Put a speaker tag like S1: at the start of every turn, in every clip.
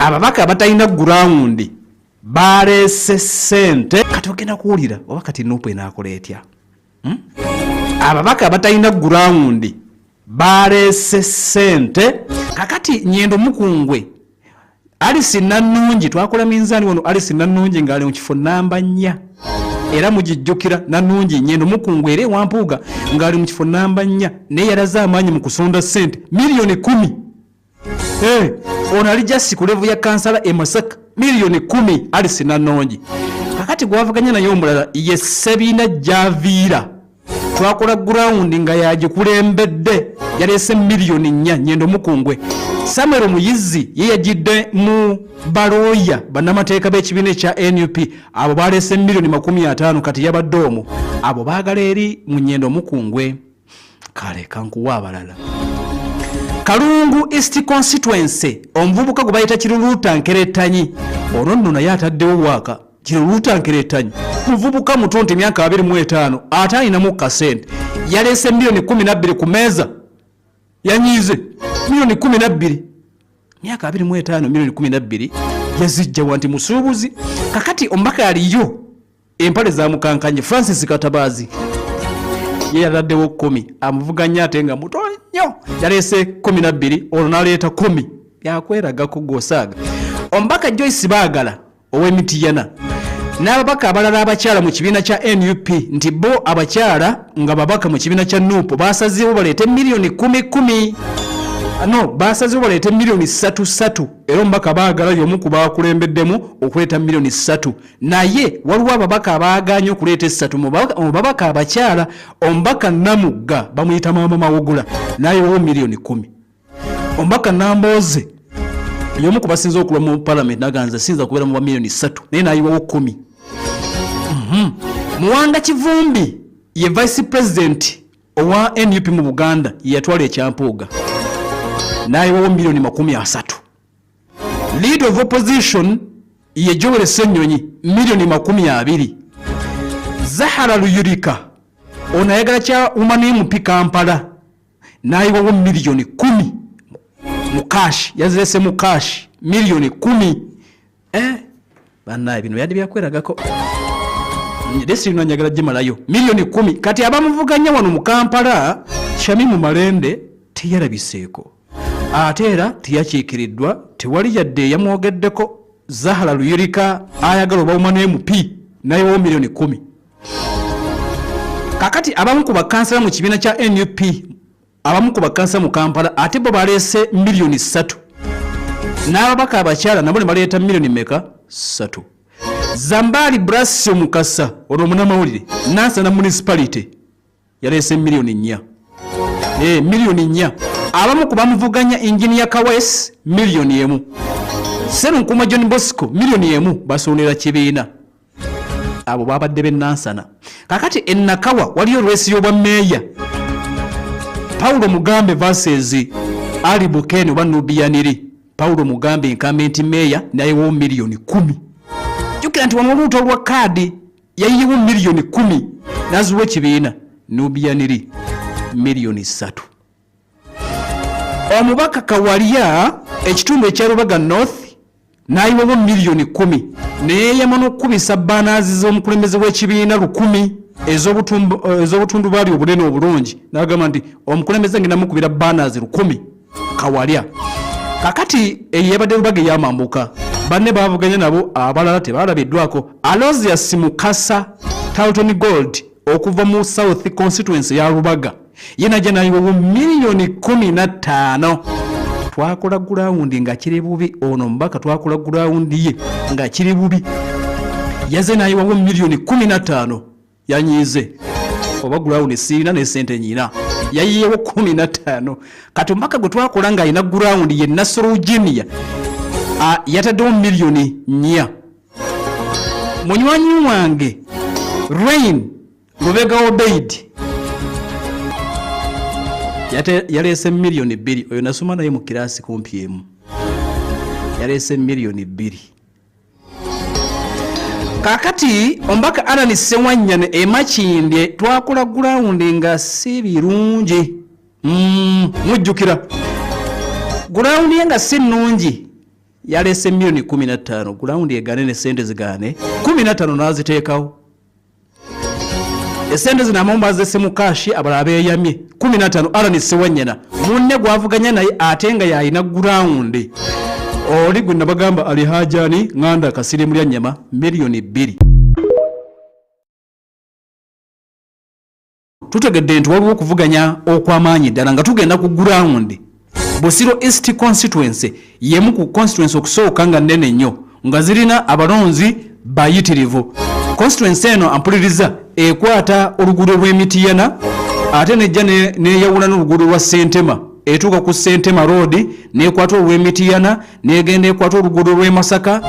S1: Ababaka abatalina gurawundi baleese ssente. Kati ogenda kuwulira oba kati Nup enaakola etya? Ababaka abatalina gurawundi baleese ssente. Kakati Nyendo Mukungwe, Alice Nannungi, twakola minzaani wano. Alice Nannungi ng'ali mu kifo namba 4, era mugijjukira. Nannungi Nyendo Mukungwe era ewampuuga ng'ali mu kifo namba 4, naye yalaze amaanyi mu kusonda ssente miliyoni 10. Ono ali just ku level ya kansala e Masaka, miliyoni 10, Alice Nannungi. Kakati gwavuganya naye omulala ye Sebiina Javiira, twakola gurawundi nga yagikulembedde, yaleese miliyoni 4. Nyendo Mukungwe. Samuel Muyizi ye yagidde mu balooya bannamateeka b'ekibiina ekya NUP, abo baleese miliyoni 50. Kati yabadde omwo, abo baagala eri mu Nyendo Mukungwe. Kale kankuwa abalala. Kalungu East Constituency, omuvubuka gwe bayita Kiruluuta Nkeretanyi, ono nno naye ataddewo waaka. Kiruluuta Nkeretanyi muvubuka muto nti emyaka 25, ate alinamu kasente, yaleese miliyoni 12 ku meeza. Yanyiize miliyoni 12, myaka 25, miliyoni 12 yazijjawa nti musuubuzi? Kakati omubaka aliyo empale zamukankanye, Francis Katabaazi, ye yataddewo 10. Amuvuganya ate nga muto nnyo, yaleese 12, olwo n'aleeta 10. Byakweragako gosaaga. Omubaka Joyce Baagala ow'Emitiyana n'ababaka abalala abakyala mu kibiina kya NUP, nti bo abakyala nga babaka mu kibiina kya NUP basazeewo baleete miliyoni kumi kumi, no basazeewo baleete miliyoni 3 3. Era omubaka Baagala y'omu ku bakulembeddemu okuleeta miliyoni 3, naye waliwo ababaka abaaganye okuleeta 3. Mu babaka abakyala, omubaka Namugga bamuyita Maama Mawugula, nayewo miliyoni 10. Omubaka Nambooze y'omu ku basinze okulwa mu palamenti, naganza sinza kubeera mu ba miliyoni 3, naye nayiwawo 10. Muwanga Kivumbi ye vice president owa NUP mu Buganda, ye yatwala ekyampuuga, nayiwawo miliyoni 30. Leader of opposition ye Joel Ssenyonyi, miliyoni 20. Zahara Luyirika ono ayagala kya woman MP Kampala, nayiwawo miliyoni 10 mu cash, yazirese mu cash miliyoni 10. Bannaye, bino byadde byakweragako. Lesi lino njagala gimalayo miliyoni 10. Kati abamuvuganya wano mu Kampala, Shamimu Malende teyalabiseeko, ate era teyakiikiriddwa, tewali yadde eyamwogeddeko. Zahara Luyirika ayagala oba woman MP, nayewo miliyoni 10. Kakati abamu ku bakansala mu kibiina kya NUP, abamu ku bakansala mu Kampala, ate bo baleese miliyoni 3, n'ababaka abakyala nabo ne baleeta miliyoni meka? 3. Zambaali Brasio Mukasa, olwo omunamawulire, Nansana Municipality, yaleese miliyoni 4. Miliyoni 4. Abamu ku bamuvuganya, Engineer Kawes miliyoni 1, Serunkuma John Bosco miliyoni 1, basondera kibiina. Abo babadde benansana. Kakati enakawa waliyo race y'obwa meeya, Paulo Mugambe versus Ali Bukeni oba Nubian Li. Paulo Mugambe incumbent meeya nayewo miliyoni 10. Jjukira nti wano oluuto olwa kaadi yayiyewo miliyoni 10 naziwa ekibiina. Nubian Li miliyoni 3. Omubaka Kawalya, ekitundu ekya Rubaga North, n'ayiwawo miliyoni 10, neyeyama n'okukubisa banners z'omukulembeze w'ekibiina 1000 ez'obutundubaali obunene obulungi, n'agamba nti omukulembeze ngenda mukubira banners 1000. Kawalya. Kakati eyo yabadde Rubaga eyamambuka. Banne bavuganya nabo abalala tebalabiddwako. Alosius Mukasa Talton Gold okuva mu South Constituency ya Rubaga, ye najja nayiwawo miliyoni 15. Twakola gulawundi nga kiri bubi. Ono omubaka twakola gulawundi ye nga kiri bubi, yaze nayiwawo miliyoni 15. Yanyiize oba gulawundi siina nesente nyina, yayiyewo 15. Kati omubaka gwe twakola ng'alina gulawundi ye Nasoro Eugenia, yataddewo miliyoni 4. Munywanyi wange Rain Lubega Obeid yaleese miliyoni 2. Oyo nasoma naye mu kiraasi kumpi emu, yaleese miliyoni 2. Kakati omubaka Alan Sewanyane emakindye, twakola gulawundi nga si birungi. Mujjukira gulawundi ye nga si nnungi. Yaleese miliyoni 15, gulawundi egaane ne sente zigaane, 15 n'aziteekawo. Esente zino abamu bazese mu kaashi, abalala beeyamye. 15 Allan Ssewanyana munne gwavuganya naye ate nga yalina gurawundi oli gwe nabagamba Alihajani Nganda Kasire mulya nnyama miliyoni 2. Tutegedde nti waliwo okuvuganya okw'amaanyi ddala nga tugenda ku gurawundi. Busiro East constituency yemu ku constituency okusooka nga nnene nnyo, nga zirina abalonzi bayitirivu. Constituency eno ampuliriza ekwata oluguudo lw'emitiyana ate nejja neyawula n'oluguudo lwa Ssentema, etuuka ku Ssentema Road nekwata olw'emitiyana negenda ekwata oluguudo lw'e Masaka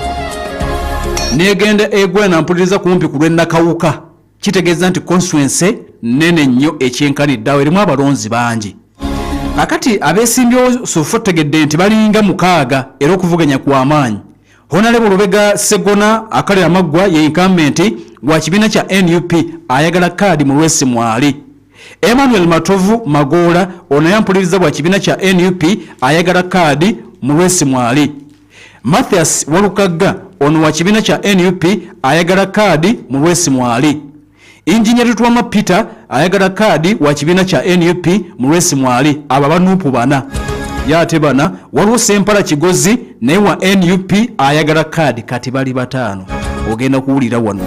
S1: negenda egwena mpuliriza kumpi ku lw'e Nakawuka. Kitegeeza nti constituency nnene nnyo ekyenkanidde awo, erimu abalonzi bangi. Kakati abeesimbyewo sofa tutegedde nti balinga 6 era okuvuganya kw'amaanyi. Honorable Lubega Ssegona Akale Amaggwa ye incumbent wa kibiina kya NUP, ayagala kaadi mu lwesi mwali. Emmanuel Matovu Magoola ono yampuliriza bwa kibiina kya NUP, ayagala kaadi mu lwesi mwali. Mathias Walukagga ono wa kibiina kya NUP, ayagala kaadi mu lwesi mwali. Engineer Lutwama Peter ayagala kaadi wa kibiina kya NUP mu lwesi mwali. Abo abanuupu bana ye ate bana. Waliwo Sempala Kigozi naye wa NUP ayagala kaadi. Kati bali 5, ogenda kuwulira wano.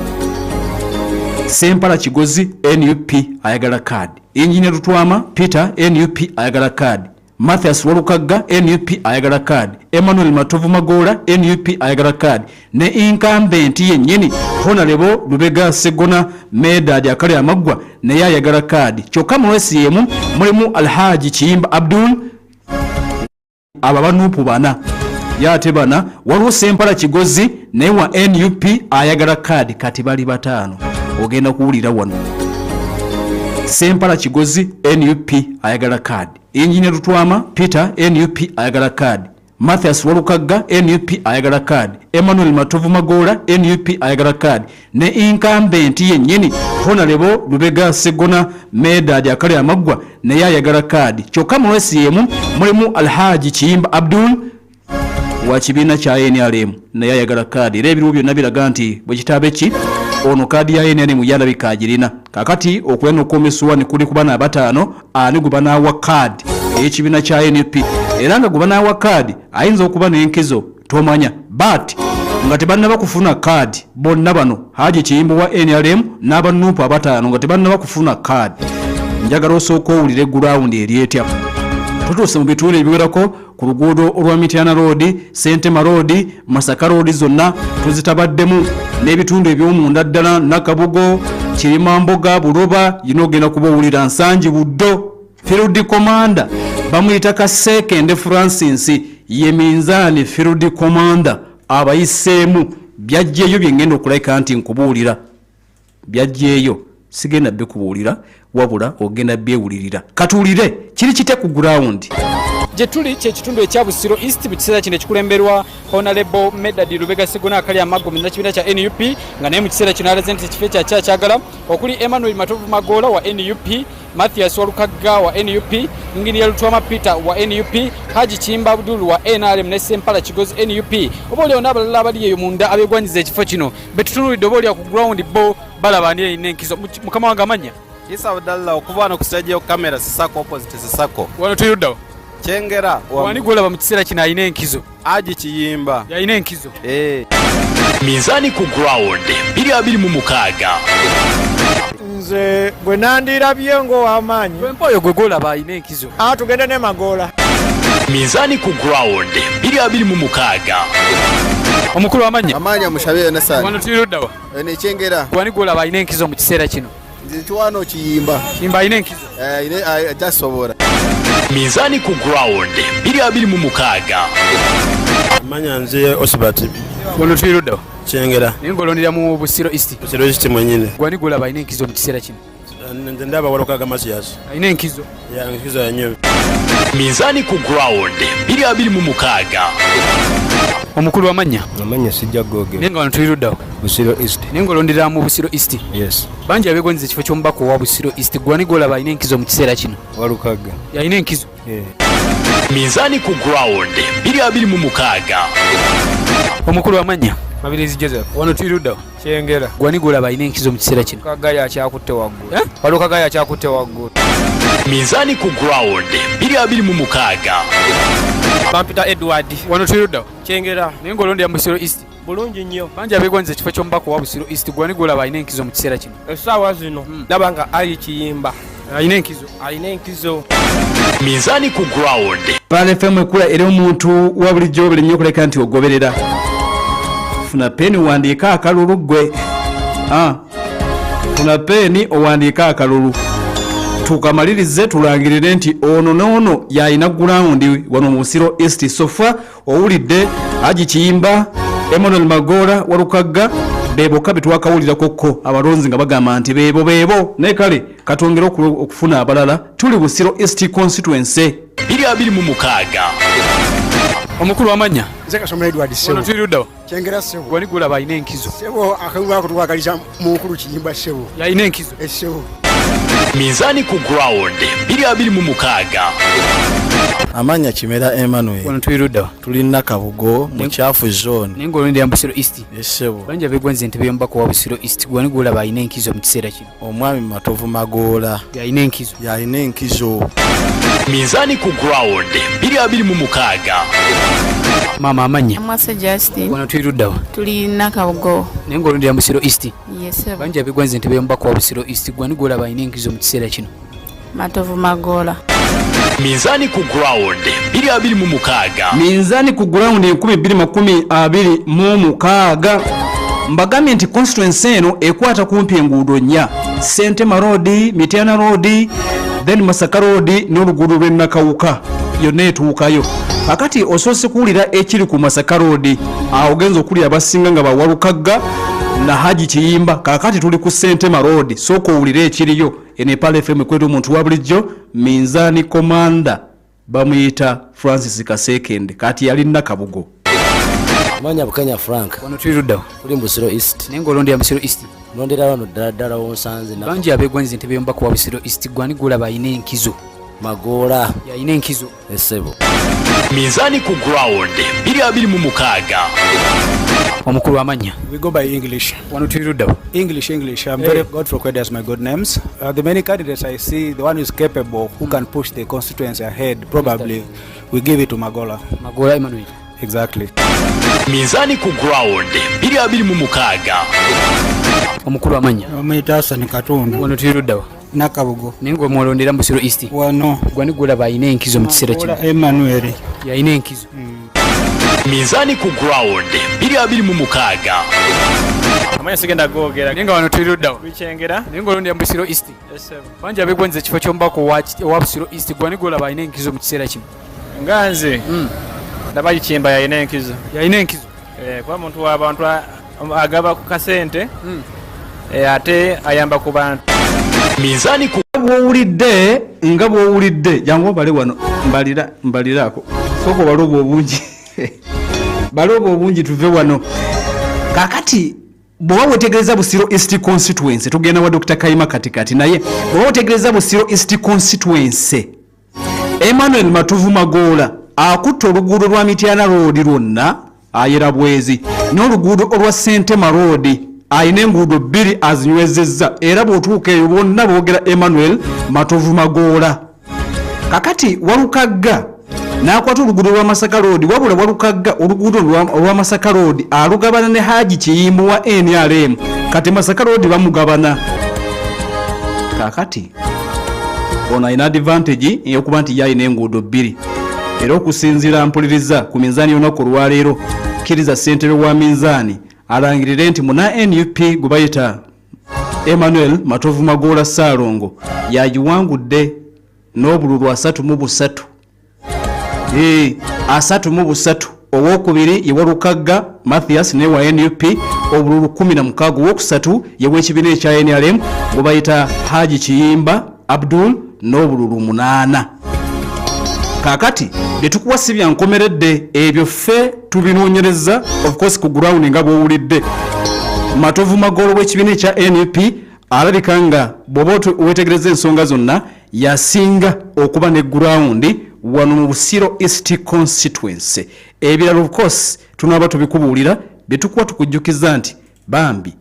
S1: Sempala Kigozi NUP ayagala kaadi, Engineer Lutwama Peter NUP ayagala kaadi, Mathias Walukagga NUP ayagala kaadi, Emmanuel Matovu Magoola NUP ayagala kaadi, ne incumbent yennyini Honorable Lubega Ssegona Medard Akale Amaggwa naye ayagala kaadi. Kyokka mu lwesi y'emu mulimu Alhaji Kiyimba Abdul. Abo abanuupu bana ye ate bana. Waliwo Sempala Kigozi naye wa NUP ayagala kaadi. Kati bali 5, ogenda kuwulira wano. Sempala Kigozi NUP ayagala kaadi, Engineer Lutwama Peter NUP ayagala kaadi, Mathias Walukagga NUP ayagala kaadi, Emmanuel Matovu Magoola NUP ayagala kaadi, ne incumbent yennyini Honorable Lubega Ssegona Medard Akale Amaggwa naye ayagala kaadi. Kyokka mu lwesi y'emu mulimu Alhaji Kiyimba Abdul wa kibiina kya NRM naye ayagala kaadi, era ebiriwo byonna biraga nti bwe kitaabe ki ono kaadi ya NRM yalabika agirina. Kakati okulya n'okukuuma essuwaani kuli ku bana abataano, ani gwe banaawa kaadi ey'ekibiina kya NUP, era nga gwe banaawa kaadi ayinza okuba n'enkizo tomanya. But nga tebannaba kufuna kaadi bonna bano, Haji Kiyimba wa NRM n'abanuupu abataano nga tebannaba kufuna kaadi, njagala osooka owulire gurawundi eri etya. Tutuuse mu bitundu ebiwerako ku luguudo olwa Mityana Road, Ssentema Road, Masaka Road, zonna tuzitabaddemu n'ebitundu eby'omunda ddala, Nakabugo, Kirimamboga, Buloba, yina ogenda kuba owulira Nsangi Buddo. Field Commander bamuyita Kaseekende Francis, ye minzaani Field Commander abayiseemu. Byajjeeyo bye ngenda okulabika nti nkubuulira, byajjeeyo sigenda bikubuulira wabula ogenda byewulirira. Katuwulire kiri kite ku ground.
S2: Gye tuli kyekitundu ekya Busiro East mu kiseera kino ekikulemberwa Honorable Medard Lubega Ssegona Akali Amaggwa munnakibiina kya NUP, nga naye mu kiseera kino alaze nti ekifo ekyo akyakyagala, okuli Emmanuel Matovu Magoola wa NUP, Mathias Walukagga wa NUP, Engineer Lutwama Peter wa NUP, Haji Kiyimba Abdul wa NRM ne Sempala Kigozi NUP. Oba oliawo n'abalala abali eyo munda abeegwanyiza ekifo kino betutunuulidde, oba oliawo ku ground bo balaba ani erina enkizo. Mukama wange amanya?
S3: Isa Abdallah, okuva wano ku stage yo kamera Sisako, opposite Sisako.
S2: Wano tuli luddawa?
S3: Kyengera.
S2: Wani gwolaba mu kiseera kino alina enkizo?
S3: Haji Kiyimba.
S2: Yalina enkizo.
S4: Minzaani ku ground 2026.
S5: Nze gwe nandirabye ng'ow'amaanyi.
S2: Gwe mpa oyo gwe gwolaba alina enkizo.
S5: Tugende ne Magoola.
S4: Minzaani ku ground 2026.
S2: Omukulu amanya?
S6: Amanya mushabe Nasani.
S2: Wano tuli luddawa?
S6: Eno Kyengera.
S2: Wani gwolaba alina enkizo mu kiseera kino?
S6: Nze kiwano Kiyimba.
S2: Kiyimba alina enkizo?
S6: Tasobola.
S4: Minzaani ku ground 2026.
S7: Amanya nze Osbert.
S2: Wano tuli luddawa?
S7: Kyengera.
S2: Naye ng'olondera mu Busiro East.
S7: Busiro East mwennyini.
S2: Gwani gwolaba alina enkizo mu kiseera kino?
S7: Nze ndaba Walukagga Mathias.
S2: Alina enkizo?
S7: Ya, enkizo ya nnyo.
S4: Minzaani ku ground 2026.
S2: Omukulu w'amannya?
S8: Amannya sijja googera.
S2: Naye nga wano tuli luddawa?
S8: Busiro East.
S2: Naye ng'olondera mu Busiro East?
S8: Yes.
S2: Bangi abeegwanyiza ekifo ky'omubaka owa Busiro East. Gwani gwolaba alina enkizo mu kiseera kino?
S8: Walukagga.
S2: Yalina enkizo?
S8: Yeah.
S4: Minzaani ku ground 2026.
S2: Omukulu amanya?
S9: Mabirizi Joseph.
S2: Wano tuli ludda?
S9: Kyengera.
S2: Gwani gwolaba alina enkizo mu kiseera kino?
S9: Kagaya akyakutte waggulu.
S2: Eh?
S9: Waliwo Kagaya akyakutte waggulu.
S4: Minzaani ku ground 2026.
S3: Bampita Edward.
S2: Wano tuli ludda?
S3: Kyengera.
S2: Naye ng'olondera mu Busiro East?
S3: Bulungi nnyo.
S2: Bangi abeegwanyiza ekifo ky'omubaka owa Busiro East, gwani gwolaba alina enkizo mu kiseera kino?
S3: Essaawa zino ndaba nga Ali Kiyimba
S2: alina enkizo.
S3: Alina enkizo.
S4: Minzaani ku ground.
S1: Pearl FM ekula eri omuntu wa bulijjo, buli nnyo okuleka nti ogoberera. Funa peeni owandiike akalulu ggwe. Funa peeni owandiike akalulu, tukamalirize tulangirire nti ono n'ono yalina gulawundi wano mu Busiro East. So far owulidde Haji Kiyimba, Emmanuel Magoola Walukagga, be bokka be twakawulirako abalonzi nga bagamba nti beebo beebo, naye kale katwongere okufuna abalala. Tuli Busiro East constituency.
S4: 2026.
S2: Omukulu wamanya?
S5: Nze Kasoma Edward, ssebo.
S2: Wano tuli ludda?
S5: Kyengera, ssebo.
S2: Gwani gwolaba alina enkizo?
S5: Ssebo, akalulu ako tukwagaliza mukulu Kiyimba, ssebo.
S2: Yalina enkizo.
S5: Ssebo.
S4: Minzaani ku ground 2026.
S6: Amanya Kimera Emmanuel.
S2: Wano tuli ludda?
S6: Tuli Nakabugo mu Kyafu zone.
S2: Naye ng'olondera mu Busiro East?
S6: Ssebo.
S2: Bangi abeegwanyiza entebe y'omubaka wa Busiro East, gwani gwolaba alina enkizo mu kiseera kino?
S6: Omwami Matovu Magoola.
S2: Yalina enkizo.
S6: Yalina enkizo.
S4: Minzaani ku ground 2026.
S2: Maama, amanya?
S10: Mwase Justin.
S2: Wano tuli ludda wa?
S10: Tuli Nakabugo.
S2: Naye ng'olondera mu Busiro East?
S10: Yes, sir.
S2: Bangi abeegwanyiza entebe y'omubaka wa Busiro East, gwani gwolaba alina enkizo mu kiseera kino?
S10: Matovu Magoola.
S4: Minzaani ku ground 2026.
S1: Minzaani ku ground 2026. Mbagambye nti constituency eno ekwata kumpi enguudo nnya: Sentema Road, Mityana Road, then Masaka Road n'oluguudo lw'e Nakawuka, yonna etuukayo. Kakati osoose kuwulira ekiri ku Masaka Road, awo ogenza okulira abasinga nga bawalukagga na Haji Kiyimba. Kakati tuli ku Sentema Road, sooka owulire ekiriyo. Eno e Pearl FM ekweta omuntu wa bulijjo. Minzaani commander bamuyita Francis Kasekende, kati yali Nakabugo.
S11: Manya Bukenya Frank.
S2: Wano tuli ludda wa?
S11: Tuli mu Busiro East.
S2: Naye ng'olondera Busiro East?
S11: Nondera wano ddala ddala wonsanze.
S2: Bangi abeegwanyiza entebe y'omubaka wa Busiro East, gwani gwolaba alina enkizo?
S11: Magoola.
S2: Yalina enkizo.
S11: Ssebo.
S4: Minzaani ku ground 2026.
S2: Omukulu, amanya?
S12: We go by English.
S2: Wano tuli ludda wa?
S12: English, English. I'm very Godfrey Kwede as my good names. The many candidates I see, the one who is capable, who can push the constituency ahead, probably we give it to Magola.
S2: Magola Emmanuel.
S12: Exactly.
S4: Minzaani ku ground 2026.
S2: Omukulu, amanya?
S13: Bamuyita Hasani Katundu.
S2: Wano tuli ludda wa?
S13: Nakabugo.
S2: Naye ng'omwolondera mu Busiro East?
S13: Wano.
S2: Gwani gwolaba alina enkizo mu kiseera kino?
S13: Magola Emmanuel.
S2: Yalina enkizo.
S4: Minzaani ku ground 2026.
S3: Amanya sigenda googera.
S2: Naye nga wano tuli ludda wa?
S3: Bikyengera.
S2: Naye ng'olondera mu Busiro East?
S3: Ssebo.
S2: Bangi abeegwanyiza ekifo ky'omubaka owa Busiro East, gwani gwolaba alina enkizo mu kiseera kino?
S3: Nga nze ndaba Kiyimba yalina enkizo.
S2: Yalina enkizo.
S3: Kuba muntu w'abantu, agaba ku kasente, ate ayamba ku bantu.
S4: Minzaani ku
S1: Bwowulidde nga bwowulidde, jangu obale wano, mbalira mbaliraako, sooka obale obwo obungi, bale obwo obungi, tuve wano. Kakati bw'oba wetegereza Busiro East constituency, tugenda wa Dr Kayima katikati, naye bw'oba wetegereza Busiro East constituency, Emmanuel Matovu Magoola akutte oluguudo lwa Mityana Road lwonna ayera bwezi, n'oluguudo olwa Sentema Road, alina enguudo bbiri azinywezezza, era bw'otuuka eyo bonna boogera Emmanuel Matovu Magoola. Kakati Walukagga n'akwata oluguudo lwa Masaka Road, wabula Walukagga oluguudo olwa Masaka Road alugabana ne Haji Kiyimba wa NRM. Kati Masaka Road bamugabana. Kakati ono alina advantage eyokuba nti ye alina enguudo bbiri, era okusinziira mpuliriza ku minzaani y'olunaku olwaleero, kkiriza ssentebe wa minzaani alangirire nti muna NUP gwe bayita Emmanuel Matovu Magoola Ssaalongo yagiwangudde n'obululu 33, 33. Owokubiri ye Walukagga Mathias, naye wa NUP, obululu 16. Owokusatu ye w'ekibiina ekya NRM gwe bayita Haji Kiyimba Abdul n'obululu 8. Kakati byetukuwa si byankomeredde, ebyo ffe tubinoonyereza of course ku ground. Nga bw'owulidde, Matovu Magoola w'ekibiina ekya NUP alabika nga bw'oba wetegereza ensonga zonna yasinga okuba ne ground. wano mu Busiro East constituency. Ebirala of course tunaaba tubikubuulira, byetukuwa tukujjukiza nti bambi